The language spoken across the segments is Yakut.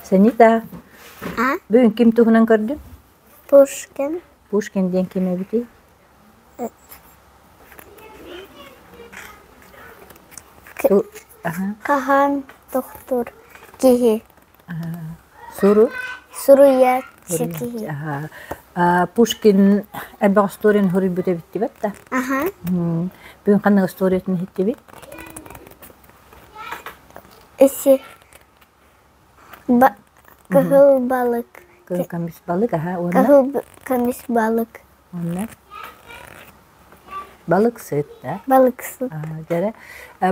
Санита, А? бүгүн ким туһунан көрдүҥ? Пушкин. Пушкин диэн ким эбитий? Аха. Хаһан тохтуур киһи. Суру? Суруйааччы киһи. Аха. Пушкин элбэх остуоруйаны суруйбут эбиттибэт да? Аха. Бүгүн ханнык остуоруйатын иһиттибит? Isi Кыһыл балык. Кыһыл көмүс балык, аха, уонна? Кыһыл көмүс балык. Уонна? Балыксыт, да? Балыксыт. Дьэрэ.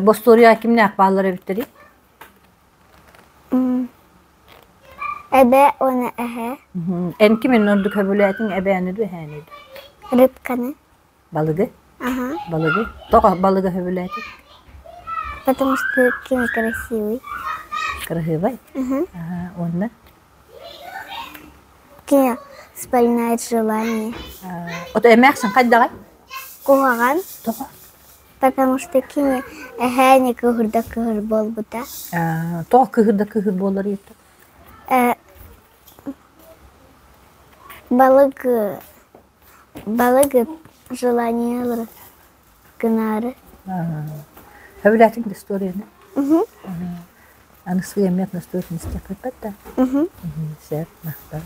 Бостуоруйа кимнээх бааллар эбиттэрий? Эбээ уонна эһээ. Эн кимин ордук сөбүлээтиҥ эбээни дуу, эһээни дуу? Рыбканы. Балыгы? Ага. Балыгы? Тоҕо балыгы сөбүлээтиҥ? Потому что кини красивый. Кыраһыабай? Угу. Ага, уонна? Кини исполняет желание. Ото эмээхсин хайдаҕай? Куһаҕан. Тоҕо? Потому что кини эһээни кыһырда кыһыр буолбута. Тоҕо кыһырда кыһыр буолар ийэтэ? Балык Балыгы желаниелары гынаары. Сөбүлээтиҥ да историяны? Угу. Аны сыа эмиэ настойка истиэхпит да? Угу. Сөп, махтал.